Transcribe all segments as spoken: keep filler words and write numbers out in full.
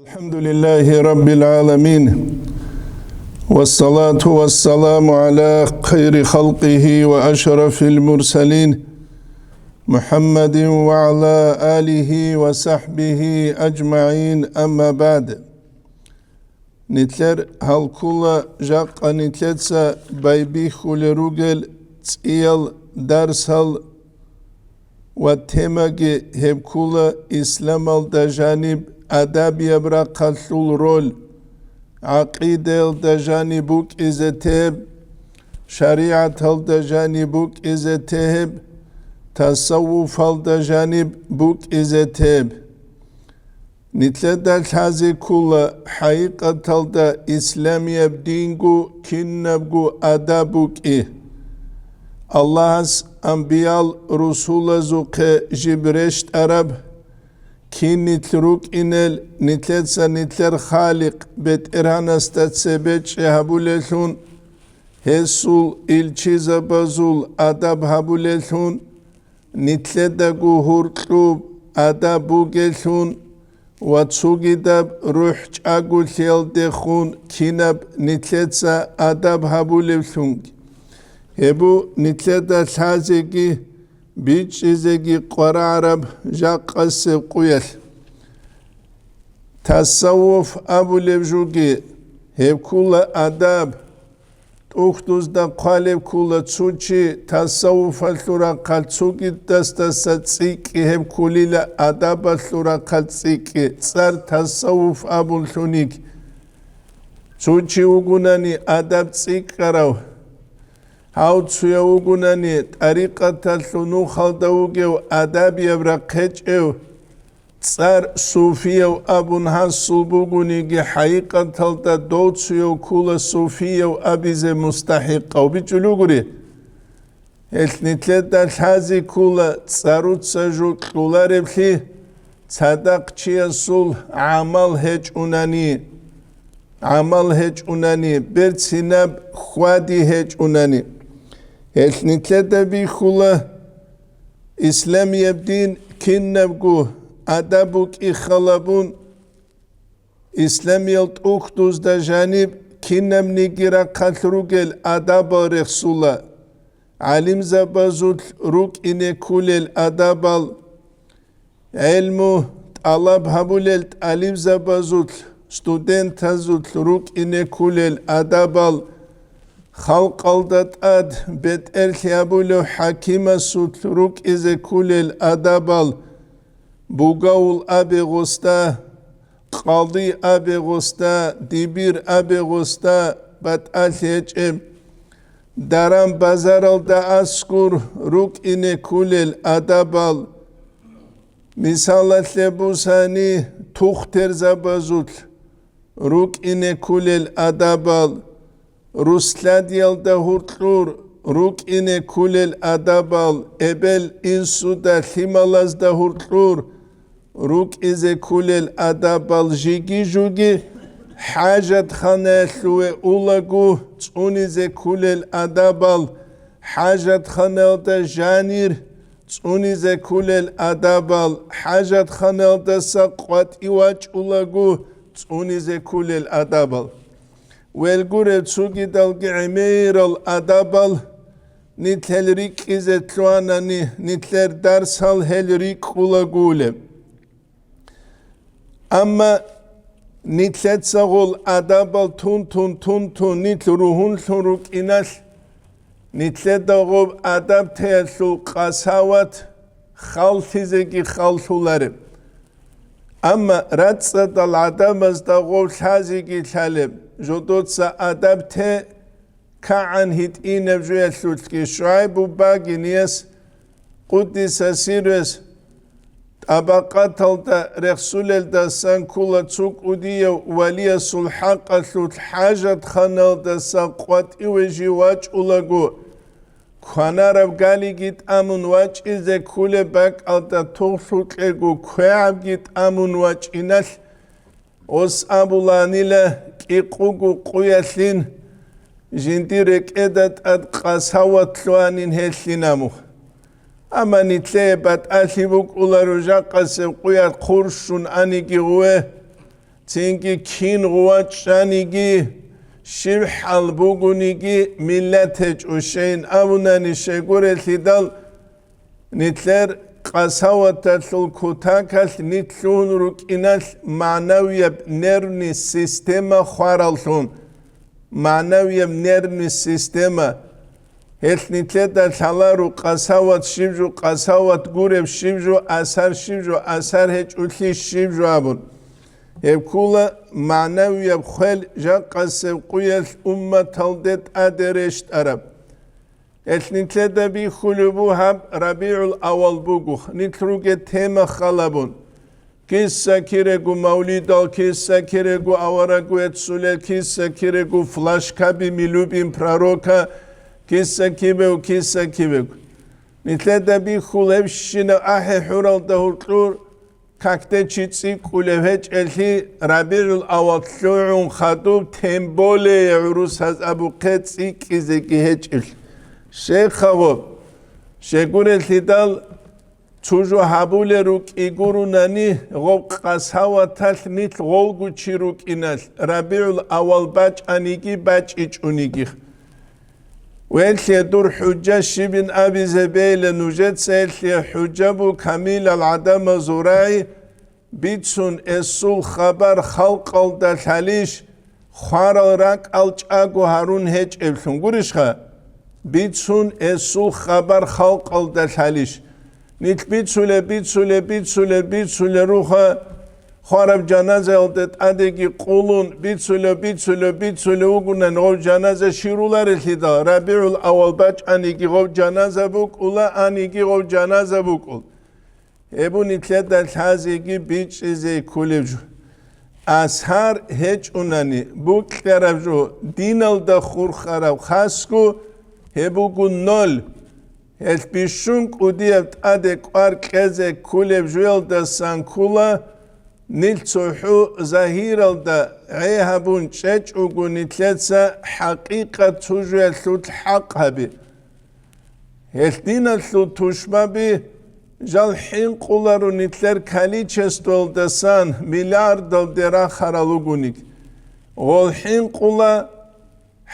الحمد لله رب العالمين، والصلاة والسلام على خير خلقه وأشرف المرسلين، محمد وعلى آله وصحبه أجمعين، أما بعد. Нилъер гьалккула жакъа нилъеца байбихьулел ругел цӀиял дарсал ва темаги гьеб ккула: исламалда жаниб адабияб рахъалъул роль, гӀакъидаялда жаниб букӀизе тегьеб, шаригӀаталда жаниб букӀизе тегьеб, тасаввуфалда жаниб букӀизе тегьеб. Нилъеда лъазе ккула хӀакъикъаталда исламияб динго кинабго адаб букӀи. Аллагьас амбиял-русулазухъе жиб рещтӀараб, кин нилъ рукӀинел, нилъеца нилъер Халикъ БетӀергьанасда цебе чӀей гьабулеллъун, гьесул илчизабазул адаб гьабулеллъун, нилъедаго гьуркьуб адаб бугеллъун ва цогидаб рухӀ чӀаголъиялдехун кинаб нилъеца адаб гьабулевлъунги. Гьеб бу нилъеда лъазеги бичӀчӀизеги къварагӀараб жакъасеб къуялъ. Тасаввуф абулеб жуги, гьеб ккула адаб. ТӀухьдузда хъвалеб ккула цо чи тасаввуфалъул рахъалъ цогидасдаса цӀикӀкӀи, гьеб ккулила адабалъул рахъалъ цӀикӀкӀи, цӀар тасаввуф абуллъуниг. Цо чи вугунани адаб цӀикӀкӀарав, гьав цояв вугунани тӀарикъаталъул нухалда вугев адабияб рахъ гьечӀев, цӀар суфияв абун гьасул бугониги, хӀакъикъаталда дов цояв ккула суфияв абизе мустахӀикъав, бичӀчӀулев гури. Гьелъ нилъеда лъазе ккула цӀаруца жо кьолареблъи, цадахъ чиясул гӀамал гьечӀунани, гӀамал гьечӀунани, берцинаб хьвади гьечӀунани. Гьелъ нилъеда бихьула, исламияб дин кинабго адаб букӀи халабун, исламиял тӀухьдузда жаниб кинабниги рахъалъ ругел адабал рехсула, гӀалимзабазулъ рукӀине ккулел адабал, гӀелму тӀалаб гьабулел тӀалибзабазулъ, студентазулъ рукӀине ккулел адабал, халкъалда тӀад бетӀерлъи гьабулев хӀакимасулъ рукӀизе ккулел адабал, бугавул абе гъосда, къади абе гъосда, дибир абе гъосда батӀалъи гьечӀеб, даран-базаралда аскӀур рукӀине ккулел адабал, мисалалъе бусани, тухтерзабазулъ рукӀине ккулел адабал, русладиялда гьуркьур рукӀине ккулел адабал, эбел-инсуда лъималазда гьуркьур рукӀизе ккулел адабал, жиги-жуги хӀажатханаялъуве улаго цӀунизе ккулел адабал, хӀажатханаялда жанир цӀунизе ккулел адабал, хӀажатханалдаса къватӀив вачӀулаго цӀунизе ккулел адабал. Велгуреб цогидалги гӀемерал адабал нилъел рикӀкӀизе лъугьанани, нилъер дарсал гьел рикӀкӀулагулеб. Амма нилъецагъул адабал тун-тун-тун-тун нилъ ругьунлъун рукӀиналъ, нилъеда гъоб адаб теялъул къасават халлъизеги халлъулареб. Амма рацӀцӀадал гӀадамазда гъоб лъазеги лъалеб, жодоца адаб те кагӀан гьитӀинаб жоялъулъги. ШугӀайбу Багинияс, къуддиса сирругьу, ТӀабакъаталда рехсулелдасан ккола цо кӀудияв валиясул хӀакъалъулъ хӀажатханалдаса къватӀиве жив вачӀулаго, кванараб галиги тӀамун вачӀизе кколеб бакӀалда тугълъукьего квегӀабги тӀамун вачӀиналъ, ос абуланила кӀикъуго къуялъин, жиндир рекӀеда тӀад къасават лъугьанин гьелъин абун. Амма нилъее батӀалъи букӀула ружахъасеб къуялъ хъурщун аниги гъуве, Цинги кин гъува чӀаниги, щиб хӀал бугониги, миллат гьечӀо, щайин абунани, щайгурелъидал нилъер къасаваталъул кутакалъ нилъ лъугьун рукӀиналъ магӀнавияб нервный система хвараллъун, магӀнавияб нервный система. Гьелъ нилъеда лъаларо къасават щиб жо, къасават гуреб щиб жо, асар щиб жо, асар гьечӀолъи щиб жо абун. Гьеб ккула магӀнавияб хвел жакъасеб къуялъ умматалде тӀаде рещтӀараб. Гьелъ нилъеда бихьулеб буго гьаб РабигӀул авал буго, нилъ ругел тема халабун. Киса кирего мавлидал, киса кирего авараг веццулел, киса кирего флашкаби милубин пророка, киса кибев, киса кибев. Нилъеда бихьул гьебщинаб ахӀи хӀуралда гьуркьур, какде чи цӀикӀкӀулев гьечӀелъи, РабигӀул авал лъугӀун хадуб, тем более гӀурусаз абухъе цӀикӀкӀизеги гьечӀелъ. Шейхаго, щегурелъидал, цо жо гьабулел рукӀи гурунани, гъоб къасаваталъ нилъ гъолго чи рукӀиналъ, РабигӀул авал бачӀаниги бачӀичӀониги. Велъе дур хӀужа щибин абизе бейла нужеца, гьелъе хӀужа бу камилал гӀадамазул рагӀи, бицун эсул хабар халкъалда лъалищ, хварал ракӀал чӀаго гьарун гьечӀеблъун гурищха? Бицун эсул хабар халкъалда лъалищ. Нилъ бицулеб, бицулеб, бицулеб, бицулеб руха, хвараб жаназаялда тӀадеги къулун, бицулеб, бицулеб, бицулеб вугунан гъов жаназа щируларелъидал, РабигӀул авал бачӀаниги гъов жаназа букӀула, аниги гъов жаназа букӀул. Гьеб нилъеда лъазеги бичӀчӀизе кколеб жо. Асар гьечӀунани букьараб жо, диналда хурхараб хасго, гьеб буго ноль. Гьелъ бищун кӀудияб тӀаде кӀвар кьезе кколеб жуялдасан ккула, нилъ цохӀо загьиралда гӀей гьабун чӀечӀого нилъеца хӀакъикъат цо жуялъулъ хӀакъ гьаби. Гьелъ диналъул тушбаби жал хӀинкъуларо нилъер количествоялдасан миллиардалде рахарал ругониги. Гъол хӀинкъула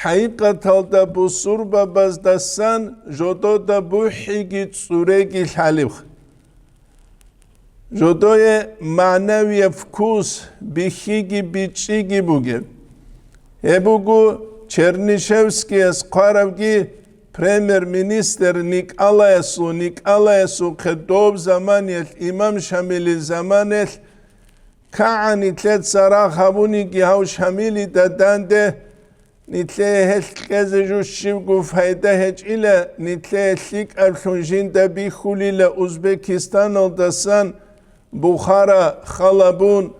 хӀакъикъаталда бусурбабаздасан жодода бухӀиги цӀуреги лъалебха. Жодое магӀнавияб вкус, бихьиги бичӀчӀиги бугеб. Гьеб буго Чернышевскияс хъварабги премьер-министр Николаясул, Николаясухъе доб заманиялъ, имам Шамилил заманаялъ, кагӀан нилъеца рагъ гьабуниги гьав Шамилида данде, нилъее гьелъ кьезе жо щибго пайда гьечӀила, нилъее лъикӀаблъун жинда бихьулила Узбекистаналдасан Бухара халабун,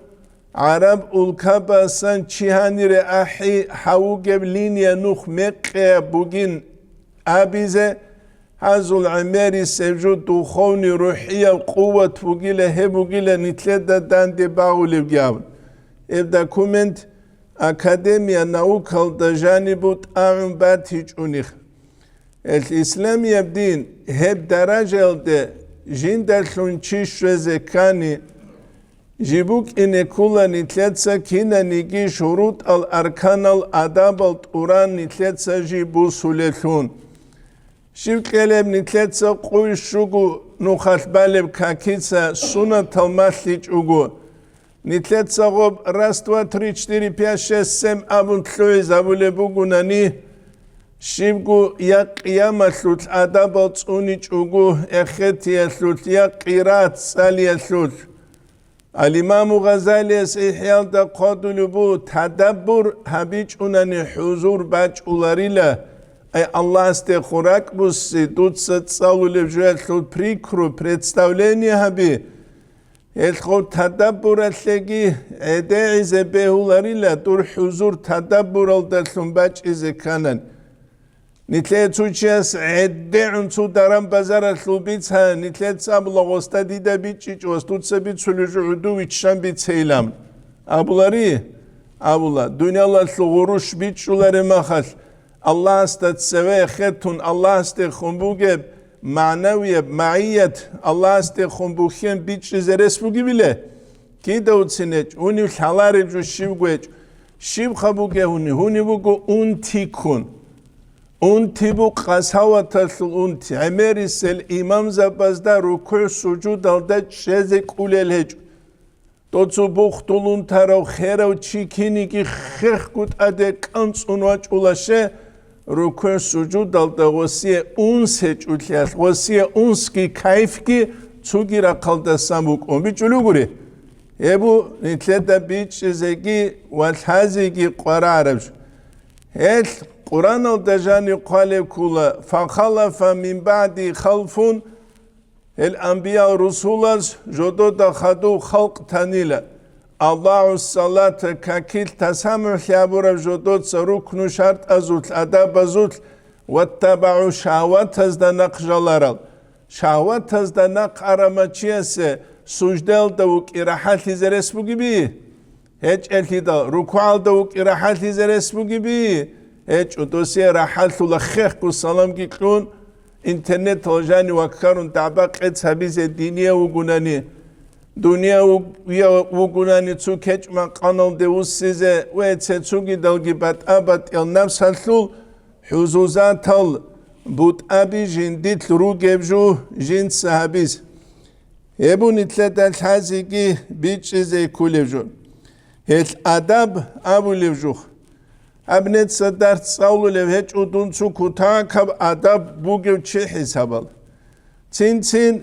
гӀараб улкабасан чи гьанире ахӀи гьавугеб линия нух мекъеяб бугин абизе, гьазул гӀемерисеб жо духовный рухӀияв къуват бугила, гьеб бугила нилъеда данде багъулебги абун. Гьеб документ Академия наукалда жанибу тӀагӀун батичӀунихъ. Гьелъ исламияб дин гьеб даражаялде жиндалъун чи щвезе ккани, жиб букӀине ккула нилъеца кинаниги шурутӀал, арканал, адабал тӀуран нилъеца жиб бусулелъун. Щиб кьелеб нилъеца къуй щуго нухалъ балеб какица сунатал малъичӀого, нилъеца гъоб раз, два, три, четыре, пять, шесть, семь абун лъугӀизабулеб бугунани, щибго я къиямалъулъ адабал цӀуничӀого, эхетиялъулъ я къираат цӀалиялъулъ. Ал-Имаму Гъазалияс ИхӀялда хъвадулеб буго, тадаббур гьабичӀунани хӀузур бачӀуларила, ай Аллагьасдехун ракӀбуссин, дуца цӀалулеб жоялъул пикру, представление гьаби. Гьелъго тадаббуралъеги гӀедегӀизе бегьуларила, дур хӀузур тадаббуралдалъун бачӀизе кканан. Нилъее цо чияс гӀедегӀун цо даран-базаралъул бица, нилъее цӀабула гъоста дида бичӀчӀичӀо, гъос дуца бицулеб жо гӀуду виччан бицейилан. Абулари? Абула, дуниялалъул гъурущ бичӀчӀулареб махалъ, Аллагьасда цеве хетун, Аллагьасдехун бугеб магӀнавияб магӀият, Аллагьасдехун бухьен бичӀчӀизе рес бугебиле? Кидавцин гьечӀо, гьунив лъалареб жо щибго гьечӀо. Щибха бугеб гьунив? Гьунив буго унти ккун. Унти бу къасаваталъул унти, гӀемерисел имамзабазда рукугӀ-сужудалда чӀезе кӀулел гьечӀо. Доцу бухдул унтарав херав чи киниги хехго тӀаде кӀанцӀун вачӀула ще, рукугӀ-сужудалда гъосие унс гьечӀолъиялъ, гъосие унсги кайфги цоги рахъалдасан букӀун бичӀчӀулев гури. Гьеб бу нилъеда бичӀчӀизеги ва лъазеги къварагӀараб жо. Гьелъ Къуръаналда жаниб хъвалеб ккола: «Фахалафа мин баъди халфун», гьел анбиял-русулаз жодода хадув халкъ танила, «адагӀу салата», какил тасамухӀлъи гьабураб жодоца рукну-шартӀазулъ, адабазулъ, «ваттабагӀу шагьаватазда» нахъ жаларал. Шагьватазда нахъ арама чиясе суждаялда вукӀи рахӀалъизе рес бугеби? ГьечӀелъидал рукугӀалда вукӀи рахӀалъизе рес бугеби? ГьечӀо, досие рахӀалъула хехго саламги кьун, интернетал жанив ваккарун дагӀба-къец гьабизе динияв вугунани, дунияв вуг-, я вугунани цо кечӀ-макъаналде вуссизе ва цецугидалги батӀа-батӀиял напсалъул хӀузузатал бутӀаби жиндилъ ругеб жо жинца гьабиз. Гьеб бу нилъеда лъазеги бичӀчӀизе кколеб жо. Гьелъ адаб абулеб жо. Гьаб неца дарс цӀалулев гьечӀо дун цо кутакаб адаб бугев чи хӀисабал. Цин-цин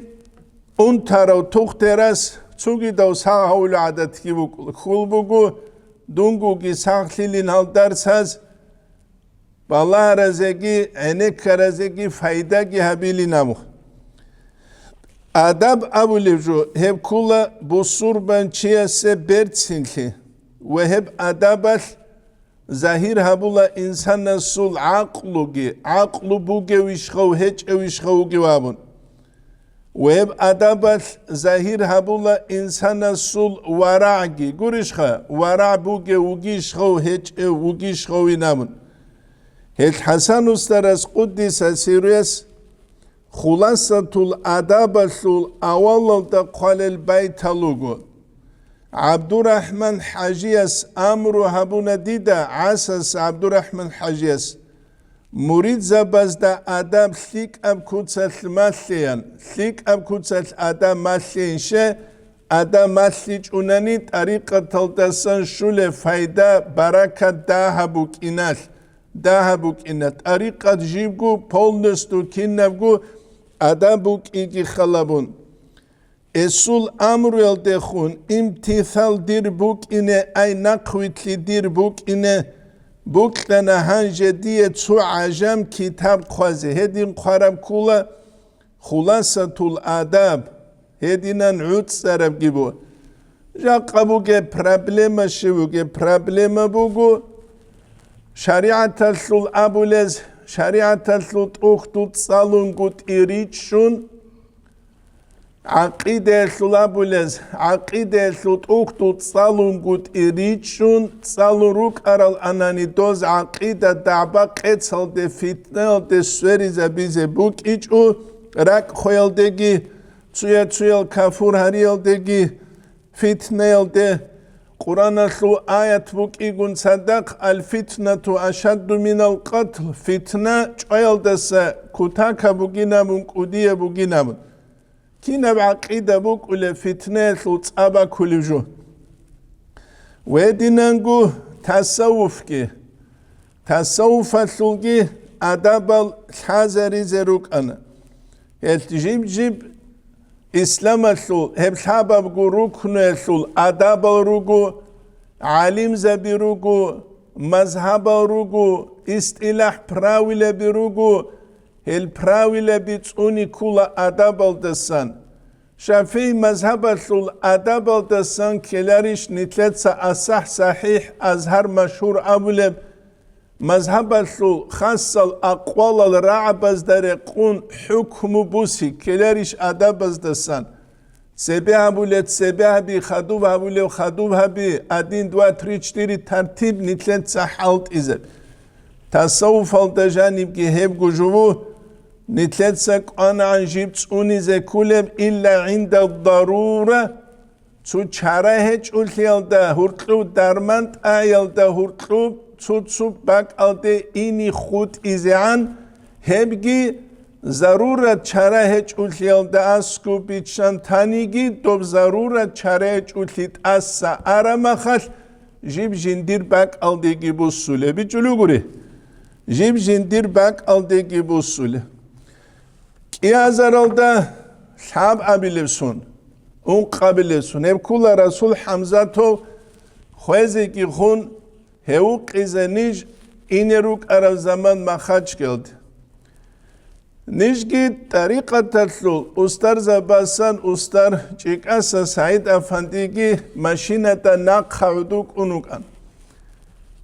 унтарав тухтерас цогидав сагъ гьавулев гӀадатги букӀула. Хьул буго, дунгоги сагълъилин гьал дарсаз балагьаразеги гӀенеккаразеги пайдаги гьабилин абу. Адаб абулеб жо, гьеб ккола бусурбанчиясе берцинлъи ва гьеб адабалъ загьир гьабула инсанасул гӀакълуги, гӀакълу бугевищ гъав, гьечӀевищ гъав вугев абун. Ва гьеб адабалъ загьир гьабула инсанасул варагӀги, гурищха, варагӀ бугев вугищ гъав, гьечӀев вугищ гъавин абун. Гьел ХӀасан устарас, къуддиса сирруяс, Хуласатул адабалъул авалалда хъвалел байтал руго. ГӀабдурахӀман ХӀажияс амру гьабуна дида, ГӀасас ГӀабдурахӀман ХӀажияс, муридзабазда адаб лъикӀаб куцалъ малъеян, лъикӀаб куцалъ адаб малъейинще, адаб малъичӀунани тӀарикъаталдасан щулеб пайда, баракат дагьаб букӀиналъ. Дагьаб букӀина, тӀарикъат жибго полностью кинабго адаб букӀиги халабун. Эсул амруялдехун имтисал дир букӀине, ай нахъвилълъи дир букӀине, букьана гьанже дие цо гӀажам китаб хъвазе, гьедин хъвараб ккола Хуласатул адаб, гьединан гӀуцӀарабги бу. Жакъа бугеб проблема щив бугеб? Проблема буго, шаригӀаталъул абулез, шаригӀаталъул тӀухьдул цӀалунгутӀи ричӀчӀун, гӀакъидаялъул абулез, гӀакъидаялъул тӀухьдул цӀалунгутӀи ричӀчӀун, цӀалун рукӀарал анани доз гӀакъида дагӀба-къецалде, фитнаялде сверизабизе букӀичӀо, ракӀ хвеялдеги, цуя-цуял кафур гьариялдеги, фитнаялде. Къуръаналъул аят букӀигун цадахъ: «Аль-фитнату ашадду минал къатл», фитна чӀваялдаса кутака бугинабун, кӀудия бугинабун. Кинаб гӀакъида букӀулеб фитнаялъул цӀа бакулев жо? Гьединанго тасаввуфги, тасаввуфалъулги адабал лъазаризе рукӀана. Гьелъ жиб-жиб исламалъул гьеб лъабабго рукнуялъул адабал руго, гӀалимзаби руго, мазгьабал руго, истилахӀ правилаби руго, гьел правилаби цӀуни ккола адабалдасан. ШафигӀи мазгьабалъул адабалдасан ккеларищ нилъеца асахӀ-сахӀихӀ, азгьар машгьур абулеб мазгьабалъул хасал акъвалал рагӀабазда рекъун хӀукму буси ккеларищ адабаздасан? Цебе гьабулеб цебе гьаби, хадуб гьабулеб хадуб гьаби, один, два, три, четыре тартиб нилъеца хӀалтӀизаб. Тасаввуфалда жанибги гьебго жо бу, нилъеца кӀванагӀан жиб цӀунизе кколеб илла гӀинда дарура, цо чара гьечӀолъиялда гьуркьуб, дарман тӀаялда гьуркьуб, цо-цо бакӀалде ине хутӀизегӀан, гьебги зарурат чара гьечӀолъиялда аскӀоб биччан таниги, доб зарурат чара гьечӀолъи тӀаса арамахалъ, жиб жиндир бакӀалдеги буссулеб бичӀулугури. Жиб жиндир бакӀалдеги буссулеб. КӀиазаралда лъабабилеб сон, ункъабилеб сон, гьеб ккула Расул ХӀамзатов хвезеги хун, гьев вукъизе ниж ине рукӀараб заман Махачкалде. Нижги тӀарикъаталъул устарзабасан устар ЧӀикӀаса СагӀид-афандиги машинада нахъа гӀодов кӀун вукӀан.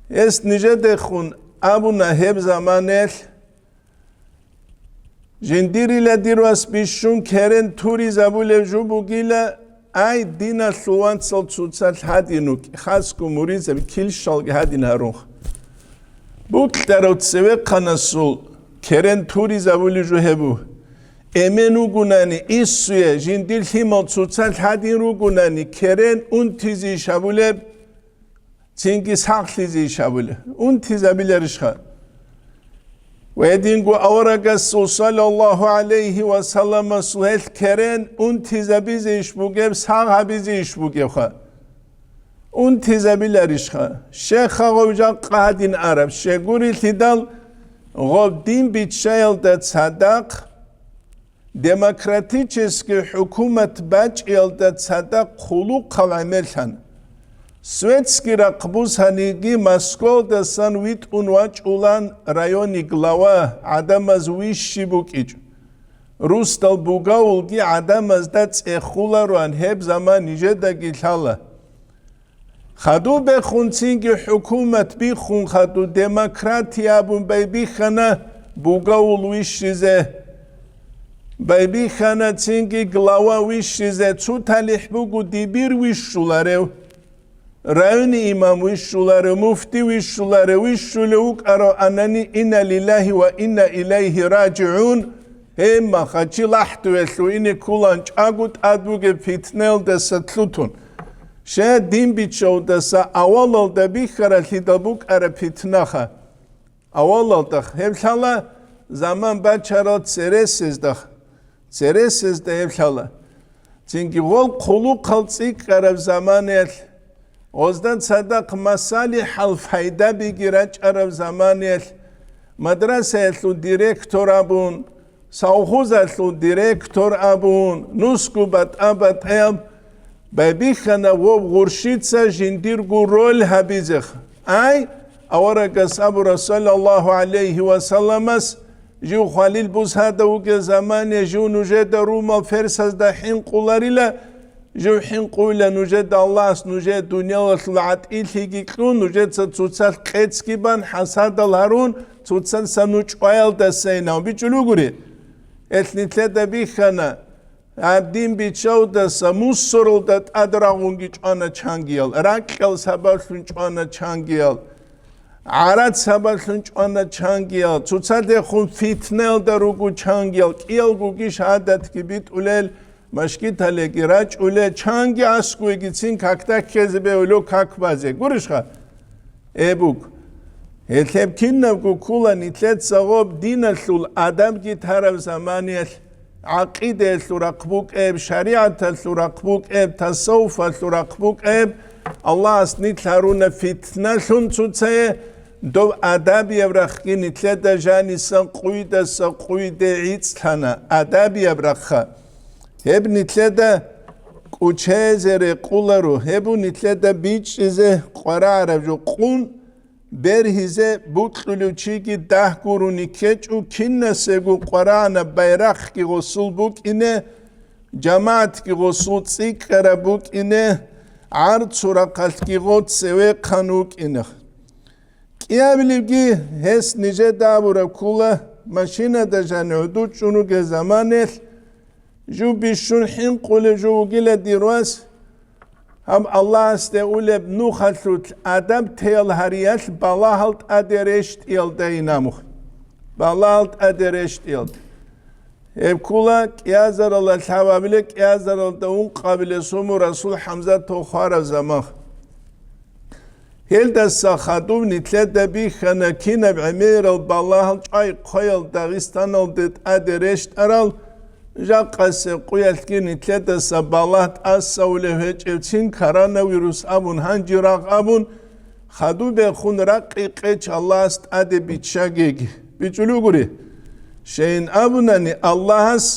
Гьес нижедехун абуна гьеб заманаялъ, жиндирила дир вас бищун керен туризабулев жо бугила, ай, диналъул вацал цоцалъ гьадин вукӀи, хасго муридзаби килщалги гьадин гьарунха. Букьарав цевехъанасул керен туризабулев жо гьебу. Эмен вугунани, иссуе, жиндир лъимал цоцалъ гьадин ругунани, керен унтизейищ абулеб? Цинги сахлъизейищ абулеб? Унтизабиларищха? Ва гьединго аварагасул саллаллагьу гӀалайгьи ва салламасул гьелъ керен унтизабизейищ бугеб, сагъ гьабизейищ бугебха? Унтизабиларищха? Щай гъов жакъа гьадин араб? Щегурелъидал гъоб дин биччаялда цадахъ, демократический хӀукумат бачӀиялда цадахъ хъулухъал гӀемерлъана. Светский рахъ бусаниги Москвалдасан витӀун вачӀулан райони глава, гӀадамаз вищи букӀичӀо. Русдал бугавулги гӀадамазда цӀехулароан, гьеб заман нижедаги лъала. Хадуб бехунцинги хӀукумат биххун, хадуб демократия абун байбихьана бугавул вищизе. Байбихьана цинги глава вищизе, цо талихӀ буго дибир вищуларев, райони имам вищуларев, муфти вищуларев, вищулев вукӀарав анани, инна лиллагьи ва инна илайгьи ражигӀун, гьеб махачи лахӀдувелъул ине ккулан чӀаго тӀад бугеб питнаялдаса лъутун. Щай дин биччавдаса авалалда бихьаралъидал букӀараб питнаха. Авалалда гьеб лъала заман бачарал цересезда, цересезда гьеб лъала. Цинги гъол хъулухъал цӀикӀкӀараб заманаялъ, гъозда цадахъ масалихӀал пайдабиги рачӀараб заманаялъ, мадрасаялъул директор абун, совхозалъул директор абун, нусго батӀа-батӀаяб байбихьана гъоб гъурщица жиндирго роль гьабизеха. Ай, аварагас абура, саллаллагьу гӀалайгьи ва салламас, жив хвалил бусада вугев замане, жив нужеда румал ферсазда хӀинкъуларила, жив хӀинкъуйла нужеда Аллагьас нужее дуниялалъул гӀатӀилъиги кьун, нужеца цоцалъ къецги бан, хӀасадал гьарун, цоцаца ну чӀваялдасайинав бичӀулугури. Гьелъ нилъеда бихьана, гьаб дин биччавдаса мусоралда тӀад рагъунги чӀвана чангиял, ракьал сабаблъун чӀвана чангиял, гӀарац сабаблъун чӀвана чангиял, цоцадехун фитнаялда руго чангиял, кӀиялгоги шагьадатги битӀулел, машгиталеги рачӀулел, чанги аскӀовегицин как ккезе бегьулев как базе. Гурищха? Эбуг. Гьелъеб кинабго ккула нилъеца гъоб диналъул адабги тараб заманиялъ, гӀакъидаялъул рахъ букӀеб, шаригӀаталъул рахъ букӀеб, тасаввуфалъул рахъ букӀеб, Аллагьас нилъ гьаруна фитналъун цоцае, дов адабияб рахъги нилъеда жаниса къуйдаса къуйде гӀицӀлъана, адабияб рахъа. Гьеб нилъеда кӀучезе рекъуларо, гьеб нилъеда бичӀчӀизе къварагӀараб жо къун, бергьизе букьулев чиги дагь гурони ккечӀо, кинасего къварагӀанаб байрахъги гъосул букӀине, жамагӀатги гъосул цӀикӀкӀараб букӀине, гӀарцул рахъалъги гъо цевехъан вукӀине. КӀиабилебги гьес нижеда абураб ккула, машинада жанив гӀодов чӀун ругел заманаялъ, жив бищун хӀинкъулев жо вугила дир вас, гьаб Аллагьасде улеб нухалъулъ адаб тейал гьариялъ балагьал тӀаде рещтӀиялда инамухъ. Балагьал тӀаде рещтӀиялда. Гьеб ккула кӀиазаралда лъабабилеб, кӀиазаралда ункъабилеб суму Расул ХӀамзатов хвараб заман. Гьелдаса хадуб нилъеда бихьана кинаб гӀемерал балагьал чӀвай хъвеял Дагъистаналде тӀаде рещтӀарал, жакъасеб къуялъги нилъедаса балагь тӀасавулев гьечӀевцин коронавирус абун, гьанже рагъ абун, хадубехун ракъи къеч Аллагьас тӀаде биччагеги. БичӀулев гури, щайин абунани, Аллагьас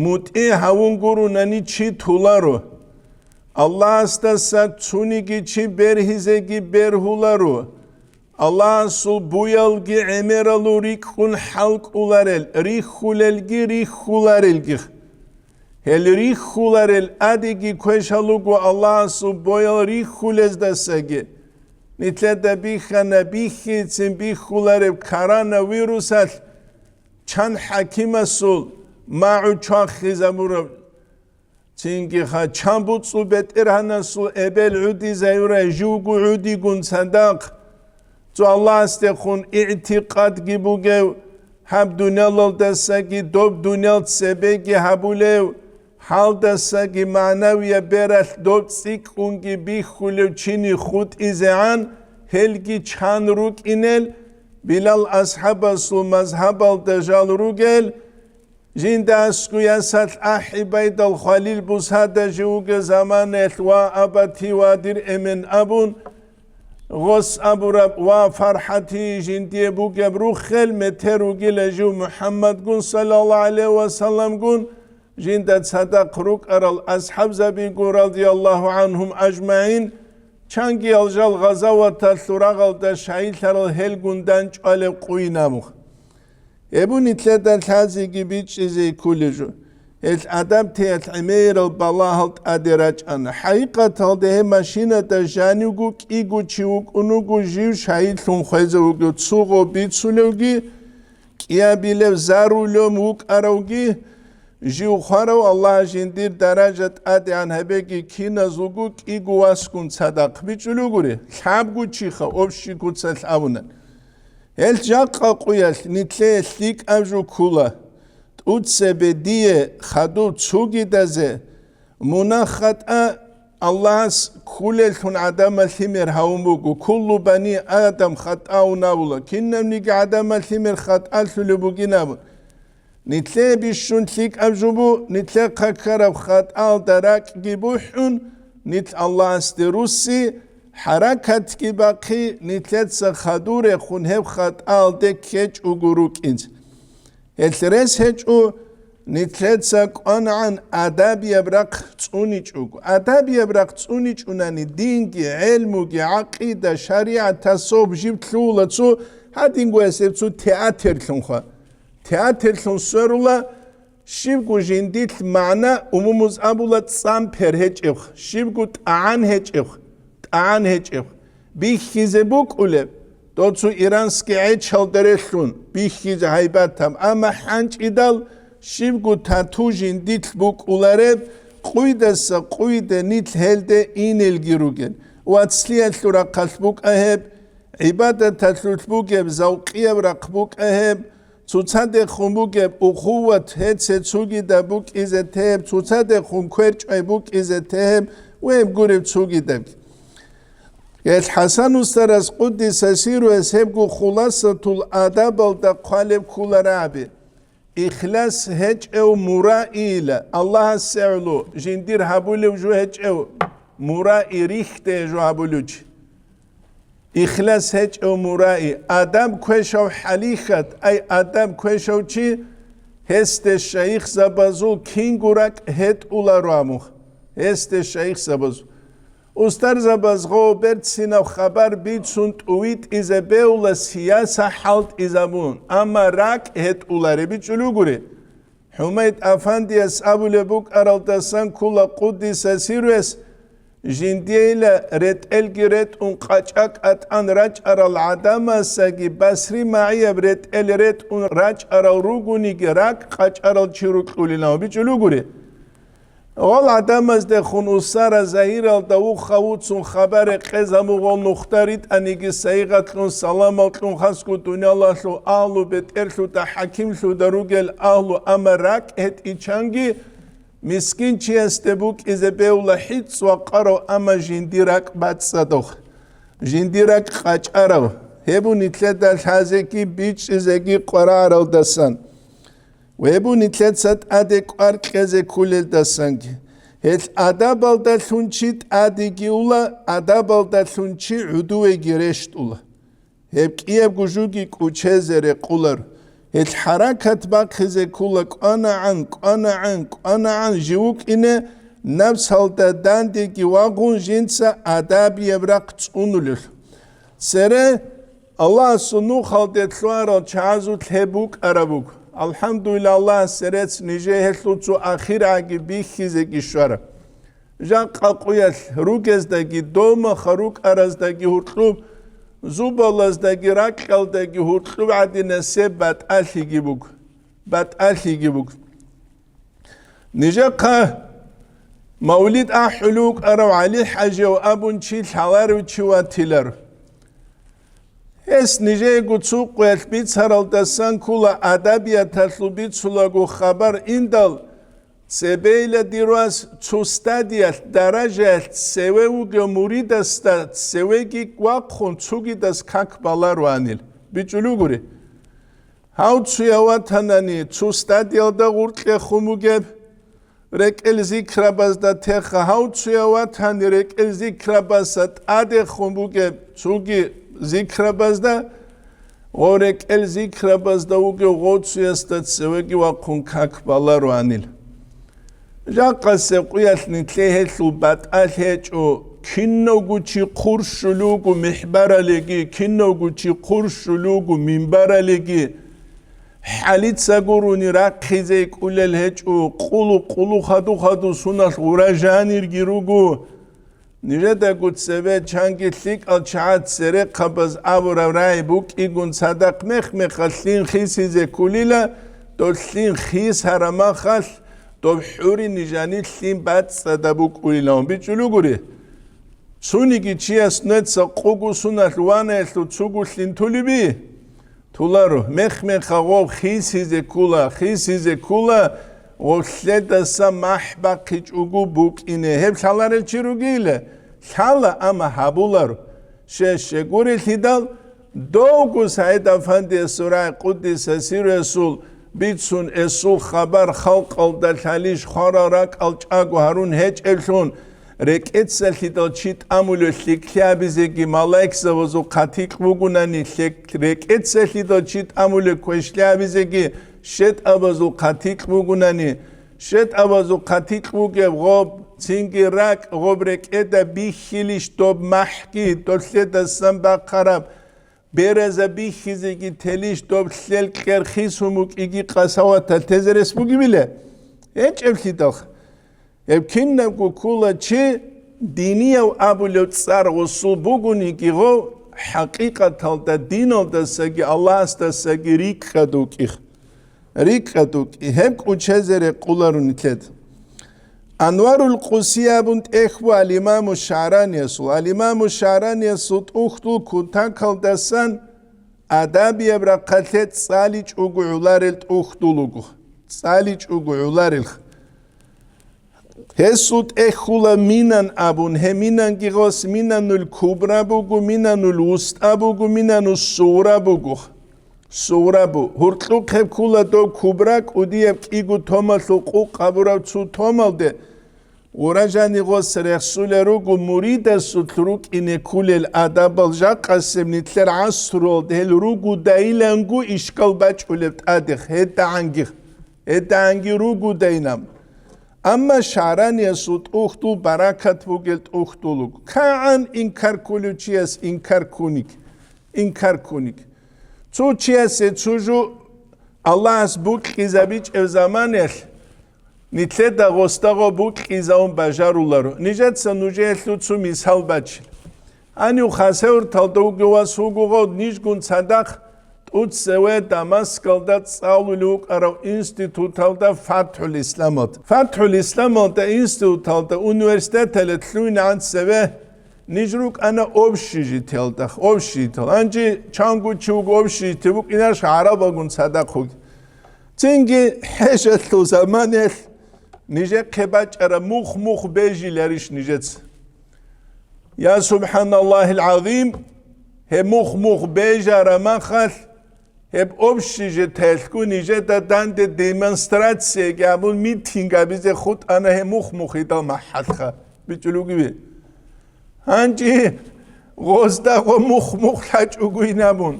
мутӀигӀ гьавун гурунани чи туларо. Аллагьасдаса цуниги чи бергьизеги бергьуларо. Аллагьасул буялги гӀемералу рикӀкӀун хӀалкӀоларел, рихьулелги рихьуларелги. Гьел рихьуларел тӀадеги квешал руго Аллагьасул буял рихьулездасаги. Нилъеда бихьана бихьицин бихьулареб коронавирусалъ чан хӀакимасул магӀу чвахизабураб. Цинги ха чан буцӀцӀу бетӀергьанасул эбел гӀудизаюрай живго гӀудигун цадахъ. Цо Аллагьасдехун игӀтикъадги бугев, гьаб дуниялалдасаги доб дуниял цебеги гьабулев, гьалдасаги магӀнавияб бералъ доб цӀикӀкӀунги бихьулев чини хутӀизегӀан, гьелги чан рукӀинел, Билал асхӀабасул мазгьабалда жал ругел, жинда аскӀу ясалъ ахӀи байдал хвалил бусада жив вугев заманаялъ ва абати ва дир эмен абун, гъос абураб ва фархӀати жиндие бугеб руххел метер вугила жив МухӀаммадгун, саллаллагьу гӀалайгьи ва салламгун, жинда цадахъ рукӀарал асхӀабзабигун, радияллагьу гӀанхум ажмагӀин, чангиял жал гъазаваталъул рагъалда шагьидлъарал гьелгун дандчӀвалеб къуйнабух. Гьеб нилъеда лъазеги бичӀчӀизе кколеб жо. Гьел гӀадамтеялъ гӀемерал балагьал тӀаде рачӀана. ХӀакъикъаталда гьеб машинада жанивго кӀиго чи вукӀун вуго жив шагьидлъун хвезе вугев, цугъо бицулевги, кӀиабилев зарулев вукӀаравги, жив хварав Аллагь жиндир даража тӀадегӀан гьабеги киназулго кӀиго васгун цадахъ бичӀулев гури, лъабго чиха общий куцалъ абуна. Гьел жакъа къуялъ нилъее лъикӀаб жо ккула, тӀуцебе дие хадув цугидазе мунагь хатӀа Аллагьас кколеллъун гӀадамал лъимер гьавун буго, куллу бани Адам хатӀаун абула, кинабниги гӀадамал лъимер хатӀалъулеб бугин абун. Нилъее бищун лъикӀаб жо бу, нилъехъа ккараб хатӀалда ракӀги бухӀун, нилъ Аллагьасде русси, хӀаракатги бахъи, нилъеца хадурехун гьеб хатӀалде ккечӀого рукӀинц. Гьелъ рес гьечӀо, нилъеца кӀванагӀан адабияб рахъ цӀуничӀого. Адабияб рахъ цӀуничӀунани динги, гӀелмуги, гӀакъида, шаригӀат, тасаввуф жиб лъугьула цо, гьадинго гьесеб цо театрлъунха. Театрлъун сверула, щибго жиндилъ магӀна, умумуз абула, цӀампер гьечӀебха, щибго тӀагӀан гьечӀебха, тӀагӀан гьечӀебха. Бихьизе букӀулеб, доцу иранский гӀечалда релълъун, бихьизе гьайбатаб, амма хӀанчӀидал щибго тату жиндилъ букӀулареб, къуйдаса къуйде нилъ гьелде инелги ругел. Вацлъиялъул рахъалъ букӀа гьеб, гӀибадаталъулъ бугеб завкъияб рахъ букӀа гьеб, цоцадехун бугеб ухуват гьеце цугида букӀизе тегьеб, цоцадехун кверчӀвай букӀизе тегьеб ва гьеб гуреб цугидабги. Гьел ХӀасан устарас, къуддиса сирругьу, гьебго Хуласатул адабалда хъвалеб кколараби. Ихлас гьечӀев мураийила, Аллагьасе гӀоло жиндир гьабулев жо гьечӀев мураи, рихьде жо гьабулев чи. Ихлас гьечӀев мураи, адаб квешав хӀалихьат, ай, адаб квешав чи, гьесде шайихзабазул кинго ракӀ гьетӀуларо абун, гьесде шайихзабазул. Устарзабаз гъов берцинаб хабар бицун тӀувитӀизе бегьула сияса хӀалтӀизабун, амма ракӀ гьетӀулареб бичӀчӀулев гури. ХӀумайд Афандияс абулеб букӀаралдасан ккола, къуддиса сирругьу, жиндиейила ретӀелги ретӀун къачӀа кӀатӀан рачӀарал гӀадамасаги Басри магӀияб ретӀел ретӀун рачӀарал ругониги, ракӀ къачӀарал чи рукьулин абун бичӀчӀулев гури. Гъол гӀадамаздехун усара загьиралда вуха-вуцун хабар рекъезабугъул нухда ритӀаниги сайигъатлъун, саламаллъун хасго дуниялалъул агьлу бетӀерлъуда, хӀакимлъуда ругел агьлу, амма ракӀ гьетӀичанги мискинчиясде букӀизе бевла хӀицӀ вакъарав, амма жиндир ракӀ бацӀцӀадав, жиндир ракӀ къачӀарав, гьеб нилъеда лъазеги бичӀчӀизеги къварагӀаралдасан. Гьеб нилъеца тӀаде кӀвар кьезе кколелдасанги. Гьелъ адабалдалъун чи тӀадеги ула, адабалдалъун чи гӀудувеги рещтӀула. Гьеб кӀиябго жуги кӀучезе рекъулар. Гьелъ хӀаракат бахъизе ккула, кӀванагӀан, кӀванагӀан, кӀванагӀан жив вукӀине, напсалда дандеги вагъун жинца адабияб рахъ цӀунулел. Цере Аллагьасул нухалде лъугьарал чагӀазулъ гьеб букӀараб буго. АлхӀамдулиллагь, Аллагьас церец нижее гьелъул цо ахиргӀаги бихьизеги щвараб. Жакъа къуялъ ругездаги, довмаха рукӀараздаги гьуркьуб, зубалаздаги, ракьалдаги гьуркьуб гӀадинасеб батӀалъиги буго. БатӀалъиги буго. Нижехъа мавлид ахӀулев вукӀарав ГӀали-хӀажияв абун чи лъаларев чи ватилар. Гьес нижеего цо къуялъ бицаралдасан ккула, адабияталъул бицулаго хабар индал, цебейила дир вас цо стадиялъ, даражаялъ цеве вугев муридасда цевеги вахъун цугидас как баларуанил. БичӀулугури. Гьав цуяв ватанани цо стадиялда гъуркьехун бугеб, рекӀел зикрабазда теха, гьав цуяв ватани рекӀел зикрабаса тӀадехун бугеб цоги зикрабазда, гъо рекӀел зикрабазда вугев гъо цуясда цевеги вахъун как баларуанил. Жакъасеб къуялъ нилъее гьелъул батӀалъи гьечӀо, кинавго чи хъурщулев вуго михӀбаралиги, кинавго чи хъурщулев вуго минбаралиги, хӀалица гурони рахъизе кӀулел гьечӀо, къулу-къулу, хаду-хаду суналъ гъура жанирги руго. Нижедаго цебе чанги лъикӀал чагӀаз церехъабаз абураб рагӀи букӀигун цадахъ мех-мехалъ лъим хисизе кколила, дол лъим хисараб махалъ, доб хӀурин жаниб лъим бацӀцӀадаб букӀулилан бичӀулугури. Цониги чияс нуца къугу суналъ ванаялъул цугу лъим тулеби? Туларо, мех-меха гъов хисизе ккула, хисизе ккула, гъов лъедаса махӀ бахъичӀого букӀине. Гьеб лъаларел чи ругейила? Лъала, амма гьабуларо. Щай-щай гурелъидал, довго СагӀид-Афандиясул рагӀи къуддиса сирругьу бицун, эсул хабар халкъалда лъалищ, хварал ракӀал чӀаго гьарун гьечӀеблъун, рекӀецалъидал чи тӀамулев лъикӀлъи абизеги малаикзабазул хъатикь бугунани, лъек-, рекӀецалъидал чи тӀамулев квешлъи абизеги щетӀабазул хъатикь бугунани, щетӀабазул хъатикь бугеб гъоб, цинги ракӀ гъоб рекӀеда бихьилищ доб махӀги, долъедасан бахъараб бераза бихьизеги телищ доб лъел кьер хисун букӀиги къасаватал тезе рес бугебила? ГьечӀеблъидалха. Гьеб кинабго ккола чи динияв абулев цӀар гъосул бугониги гъов, хӀакъикъаталда диналдасаги Аллагьасдасаги рикӀкӀад вукӀих. РикӀкӀад вукӀи, гьеб кӀучезе рекъуларо нилъеда. Анварул Къуси абун тӀехь буго ал-Имаму ШагӀраниясул. Ал-Имаму ШагӀраниясул тӀухьдул кутакалдасан адабияб рахъалъе цӀаличӀого гӀоларел тӀухьдул вуго. ЦӀаличӀого гӀоларелха. Гьесул тӀехь буго Минан абун, гьеб Минанги гъос Минанул Кубра буго, Минанул ВустӀа буго, Минанул Сугъра буго. Сугъра бу-, гьуркьухъеб ккула доб Кубра кӀудияб кӀиго томалъул къукъ абураб цо томалде. Гъура жаниб гъос рехсулел руго муридасулъ рукӀине кколел адабал, жакъасеб нилъер гӀасруялда гьел ругодайиланго ишкал бачӀулеб тӀадехъ, гьедагӀанги, гьедагӀанги ругодайилан. Амма ШагӀраниясул тӀухьдул баракат бугел тӀухьдул вуго. КигӀан инкар кколев чияс инкар ккуниги, инкар ккуниги. Цо чиясе цо жо Аллагьас букьизабичӀеб заманаялъ, нилъеда гъосда гъо букьизавун бажаруларо. Нижеца нужеялъул цо мисал бачила. Гьанив Хасавюрталда вугев вас вуго гъов, нижгун цадахъ ТӀуцеве Дамаскалда цӀалулев вукӀарав институталда ФатхӀул Исламалда. ФатхӀул Исламалда институталда университеталда лъугьинегӀан цеве ниж рукӀана общежитиялда, общежитиялда. Гьанже чанго чи вуго общежитие букӀинарищ гӀарабалгун цадахъ вугев. Цинги хӀежалъул заманаялъ нижехъе бачӀараб мухъ-мухъ бежиларищ нижеца? Я СубхӀаналлагьил гӀазим, гьеб мухъ-мухъ бежараб махалъ, гьеб общежитиялъго нижеда данде демонстрацияги абун митинг гьабизе хутӀана гьеб мухъ-мухъидал махӀалха. БичӀчӀулугеби? Гьанже гъозда гъо мухъ-мухъ лъачӀого инабун.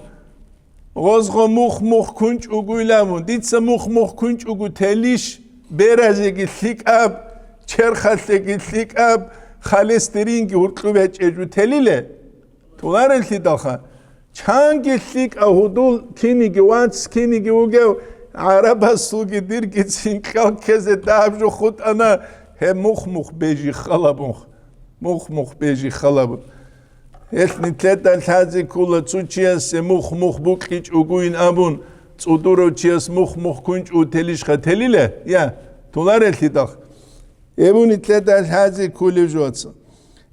Гъозго мухъ-мухъ кунчӀугуйилан, дица мухъ-мухъ кунчӀугу телищ, беразеги лъикӀаб, черхалъеги лъикӀаб, холестеринги гьуркьу бечӀежу телиле? Тулареллъидалха, чанги лъикӀав гьудул киниги вац, киниги вугев, гӀарабасулги дирги цинкьал ккезе дагьаб жо хутӀана, гьеб мухъ-мухъ бежи халабунх, мухъ-мухъ бежи халабун. Гьелъ нилъеда лъазе ккола цо чиясе мухъ-мухъ букьичӀогойин абун, цӀудурав чияс мухъ-мухъ кунчӀу телищха телила? Я, тулареллъидал. Гьеб нилъеда лъазе кколев жоца.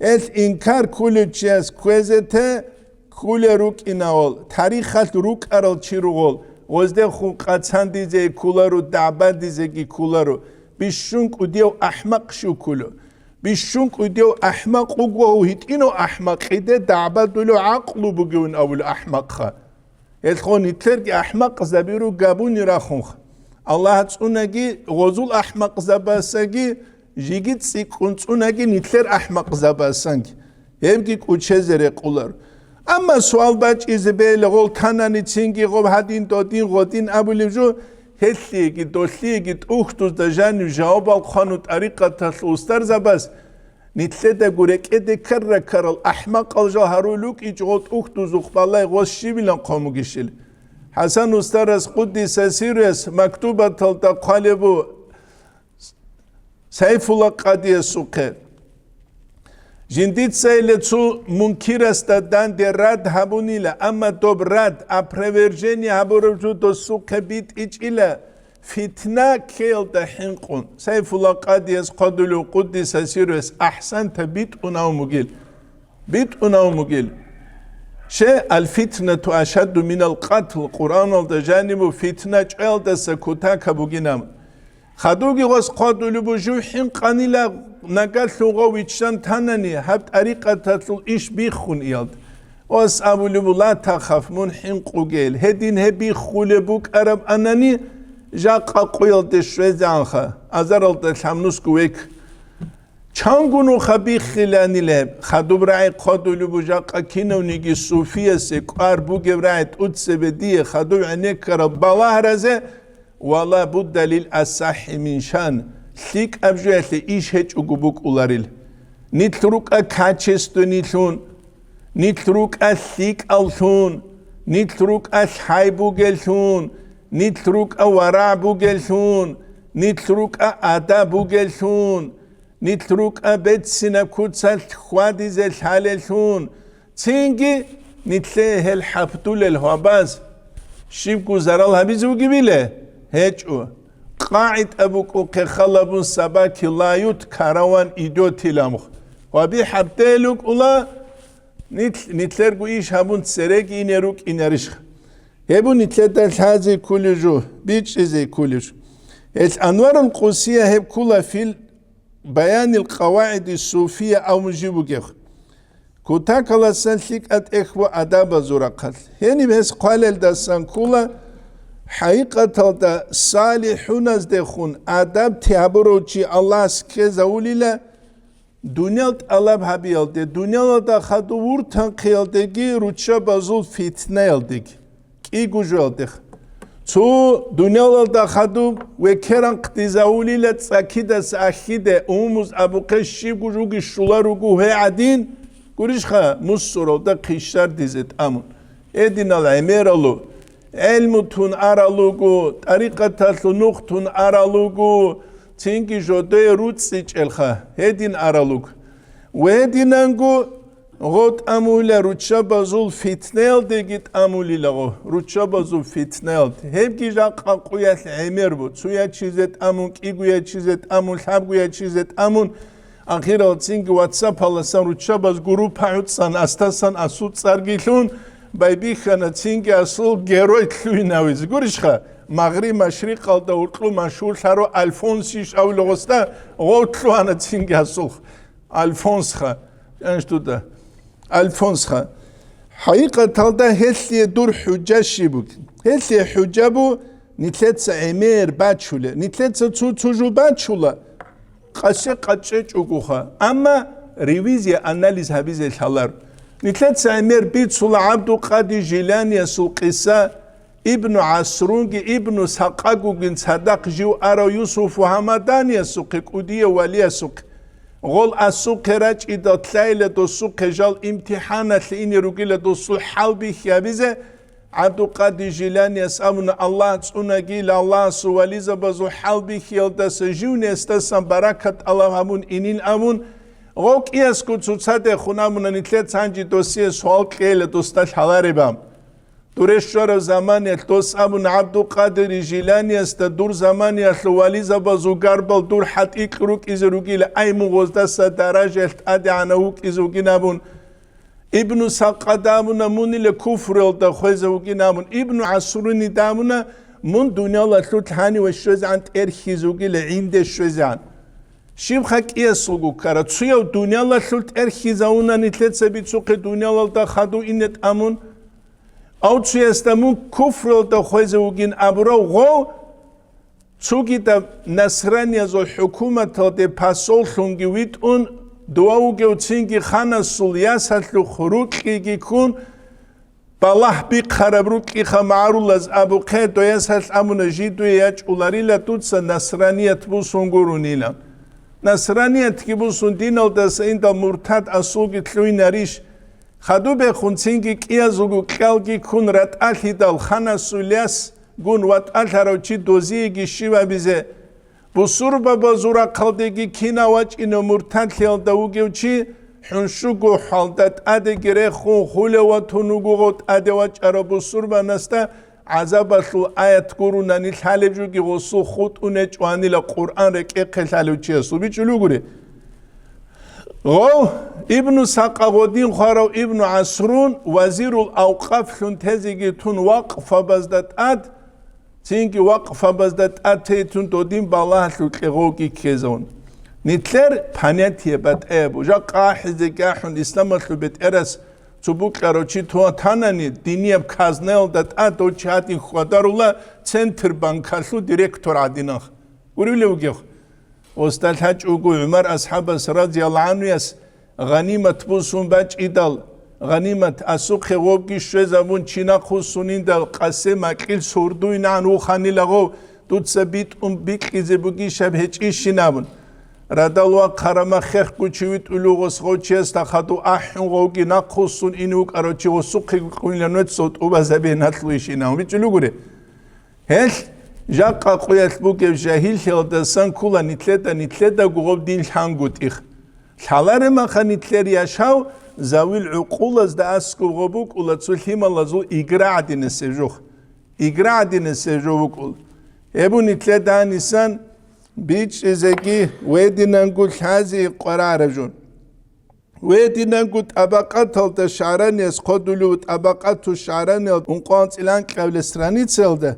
Гьелъ инкар кколев чияс кквезе те кколел рукӀинавал, тарихалъ рукӀарал чи ругъал, гъоздехун къацандизе кколаро, дагӀбадизеги кколаро, бищун кӀудияв ахӀмакъ щив кколев? Бищун кӀудияв ахӀмакъ вуго гьав гьитӀинав ахӀмакъиде дагӀбадулев гӀакълу бугевин абулев ахӀмакъха. Гьелъго нилъерги ахӀмакъзаби ругабуни рахунха. Аллагь цӀунаги гъозул ахӀмакъзабасаги, жиги цӀикӀкӀун цӀунаги нилъер ахӀмакъзабасанги. Гьебги кӀучезе рекъолар. Амма суал бачӀизе бегьила гъол танани цинги гъоб гьадин додин гъодин абулев жо, гьелъиеги долъиеги тӀухьдузда жанив жавабал хъвану тӀарикъаталъул устарзабаз, нилъедаго рекӀеде ккара-ккарал ахӀмакъал жал гьарулел рукӀичӀого тӀухьдузухъ балай гъос щибилан хъван бугищил. ХӀасан устарас, къуддиса сирруяс, мактубаталда хъвалеб бу Сайфулла къадиясухъе. Жиндицайиле цо мункирасда данде рад гьабунила, амма доб рад, опровержение гьабураб жо досухъе битӀичӀила, фитна ккеялда хӀинкъун. Сайфулла къадияс хъвадулев, къуддиса сирруяс, ахӀсанта битӀунав мугил. БитӀунав мугил. Ше, «Аль-фитнату ашадду минал къатл», Къуръаналда жанибу фитна чӀваялдаса кутака бугинаб. Хадуги гъос хъвадулеб бу жив хӀинкъанила, нагалъун гъов виччан танани, гьаб тӀарикъаталъул иш биххун иялд. Гъос абулеб бу: «Ла тахаф, мун хӀинкъугел, гьедин гьеб биххулеб букӀараб анани, жакъа къуялде щвезегӀанха, азаралда лъабнусго век». Чанго нуха биххиланила гьеб, хадуб рагӀи хъвадулеб бу жакъа кинавниги суфиясе кӀвар бугеб рагӀи тӀуцебе дие хадуб гӀенеккараб балагьразе, «Ва ла будда лил асахӀи мин шан», лъикӀаб жоялъе иш гьечӀого букӀуларил. Нилъ рукӀа качественнийлъун, нилъ рукӀа лъикӀаллъун, нилъ рукӀа лъай бугеллъун, нилъ рукӀа варагӀ бугеллъун, нилъ рукӀа адаб бугеллъун, нилъ рукӀа беццинаб куцалъ хьвадизе лъалеллъун, цинги нилъее гьел хӀапдулел гьвабаз щибго зарал гьабизе бугебила? ГьечӀо. КъагӀида букӀухъе халабун: «Собаки лают, караван идёт», иламухъ. Гьваби хӀапделукӀула, нилъ-, нилъерго иш гьабун цереги ине рукӀинарищха? Гьеб нилъеда лъазе кколеб жо, бичӀчӀизе кколеб жо. Гьелъ Анварул Къусия гьеб ккола фил Баянил къавагӀиди суфия абун жиб бугеб. Кутакаласан лъикӀа тӀехь ва адабазул рахъалъ. Гьениб гьес хъвалелдасан ккола, хӀакъикъаталда салихӀуназдехун адаб тягьабурав чи Аллагьас ккезавулила, дуниял тӀалаб гьабиялде, дуниялалда хадув вуртанхъиялдеги руччабазул фитнаялдеги. КӀиго жоялдех. Цо дуниялалда хадуб векеранхъдизавулила цӀакидаса ахьиде, умумуз абухъе щибго жуги щула руго гье гӀадин, гурищха, мусуралда хъищардизе тӀамун. Гьединал гӀемералу, гӀелму тун аралугу, тӀарикъаталъу нух тун аралугу, цинги жодое руцӀцӀичӀелха, гьедин аралуг. Ва гьединанго Гъо тӀамула руччабазул фитнаялдеги тӀамулила гъо, руччабазул фитнаялде. Гьебги жакъа къуялъ гӀемер бу, цу ячизе тӀамун, кӀиго ячизе тӀамун, лъабго ячизе тӀамун, ахирал цинги WhatsApp-аласан руччабаз группа гӀуцӀан, астасан асул цӀарги лъун, байбихьана цинги асул герой лъугьинавизе. Гурищха, Магъриб-машрикъалда уркьу машгьурлъару Альфонсищ абулев гъосда гъов лъугьана цинги асулх. Альфонсха, анщтуда. Альфонсха. ХӀакъикъаталда гьелъие дур хӀужа щиб бугеб? Гьелъие хӀужа бу, нилъеца гӀемер бачула, нилъеца цо-цо жо бачула, къасе къачӀечӀогоха, амма ревизия, анализ гьабизе лъалар. Нилъеца гӀемер бицула ГӀабдулкъадир Жиланиясул къиса, Ибну ГӀасрунги Ибну Сакъагугин цадахъ жив арав Юсуфу Гьамаданиясухъе, кӀудияв валиясухъе. Гъол асухъе рачӀидал лъайла досухъе жал имтихӀаналъе ине ругила досул хӀалбихьи гьабизе, ГӀабдулкъадир Жиланияс абуна, Аллагь цӀунагила, Аллагьасул вализабазул хӀалбихьиялдаса жив несдасан баракат тӀалаб гьабун инин абун, гъов кӀиясго цоцадехун абуна, нилъеца гьанже досие суал кьейила досда лъалареб аб. Дуре щвараб заманиялъ дос абуна ГӀабдулкъадир Жиланиясда, дур заманиялъул вализабазул гарбал дур хӀатӀикь рукӀизе ругила, ай мун гъоздаса даражаялъ тӀадегӀанав вукӀизе вугин абун. Ибну Сакъада абуна, мунила куфруялда хвезе вугин абун. Ибну ГӀасрунида абуна, мун дуниялалъул лъаниве щвезегӀан тӀерхьизе вугила, гӀинде щвезегӀан. Щибха кӀиясулго ккара, цуяв дуниялалъул тӀерхьизавуна нилъеца бицухъе дуниялалда хадув ине тӀамун? Ав цуясда мун куфруялда хвезе вугин абурав гъов, цугидаб насраниязул хӀукуматалде пасоллъунги витӀун, дова вугев цинги ханасул ясалъухъ рукьиги ккун, балагь бихъараб рукьиха магӀарулаз абухъе, доясалъ абуна, жидуе ячӀуларила дуца насраният бусун гурунила. Насраниятги бусун диналдаса индал муртад асулги лъугьинарищ? Хадубехун цинги кӀиязулго кьалги ккун ратӀалъидал ханасул яс гун ватӀалъарав чи дозиеги щивабизе? Бусурбабазул рахъалдеги кинав вачӀинав муртадлъиялда вугев чи, хӀунщуго хӀалда тӀадеги рехун хулев ватун вугого тӀаде вачӀарав бусурбанасда гӀазабалъул аят гурунани лъалеб жоги гъосул хутӀун гьечӀо гьанила Къуръан рекӀехъе лъалев чиясул бичӀчӀулев гури. Гъов, Ибну Сакъа гъодин хварав Ибну ГӀасрун вазирул авкъафлъун тезеги тун вакъфабазда тӀад, цинги вакъфабазда тӀад тейтун додин балагьалъул кьегъовги ккезавун. Нилъер понятие батӀаяб, жакъа ахӀизеги ахӀун исламалъул бетӀерас цо букьарав чи туа танани, динияб казнаялда тӀад дов чи гьадин хьвадарула Центр банкалъул директор гӀадинах. Гуревлев вугев? Гъосда лъачӀого ГӀумар асхӀабас, разияллагьу гӀанхуяс, гъанимат бусун бачӀидал, гъанимат асухъе гъобги щвезабун, чи нахъвуссунинда къасе макьил сордуйнагӀан вуханила гъов, дуца битӀун бикьизе бугищ гьаб гьечӀищин абун. Радал вахъараб мехалъ хехго чи витӀулев гъос гъов чиясда хадув ахӀун, гъовги нахъвуссун ине вукӀарав чи гъосухъе кьунила нугӀцӀал тӀубазабе налъуйищин абун бичӀчӀулев гури. Гьелъ жакъа къуялъ бугеб жагьиллъиялдасан ккола нилъеда, нилъедаго гъоб дин лъангутӀих. Лъалареб маха нилъер яшав завил гӀукъулазда аскӀоб гъоб букӀула цо лъималазул игра гӀадинасеб жо. Игра гӀадинасеб жо букӀула. Гьеб нилъеда гьанисан бичӀчӀизеги ва гьединанго лъазе къваригӀараб жо. Ва гьединанго ТӀабакъаталда ШагӀраниялъ хъодулев, ТӀабакъату ШагӀраниялда ункъоялда анцӀила анкьабилеб страницаялда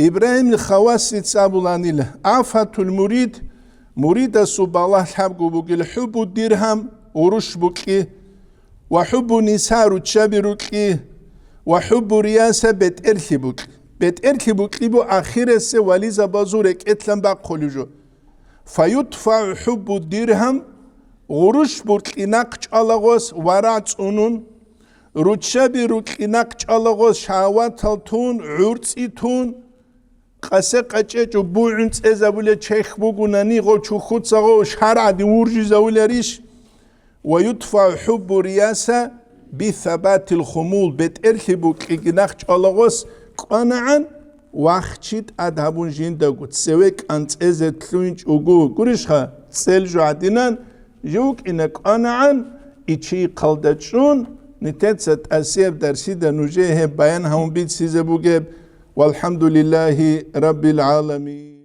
Ибрагьим Хавасица абуланила: «Афатул мурид, муридасул балагь лъабго бугила: хӀуббу диргьам, гъурущ букьи, ва хӀуббу ниса, руччаби рукьи, ва хӀуббу рияса, бетӀерлъи букьи». БетӀерлъи букьи бу ахирасеб вализабазул рекӀелъан бахъулеб жо. «ФаюдфагӀу хӀуббу диргьам», гъурущ букьи нахъ чӀвала гъос варагӀ цӀунун, руччаби рукьи нахъ чӀвала гъос шагьаватал тун, гӀурцӀи тун, къасе къачӀечӀо бугӀун цӀезабулеб чехь бугунани гъов чухьуца гъов шаргӀаде вуржизавуларищ? «Ва юдфагӀу хӀуббу рияса би сабатил хумул», бетӀерлъи букьиги нахъ чӀвала гъос кӀванагӀан, вахчи тӀад гьабун жиндаго цеве кӀанцӀезе лъугьинчӀого, гурищха, цӀел жо гӀадинан, жив вукӀина кӀванагӀан, ичияхъалда чӀун, нилъеца тӀасияб дарсида нужее гьеб баян гьабун бицине бугеб. Валхамдулиллагьи раббил гӀаламин.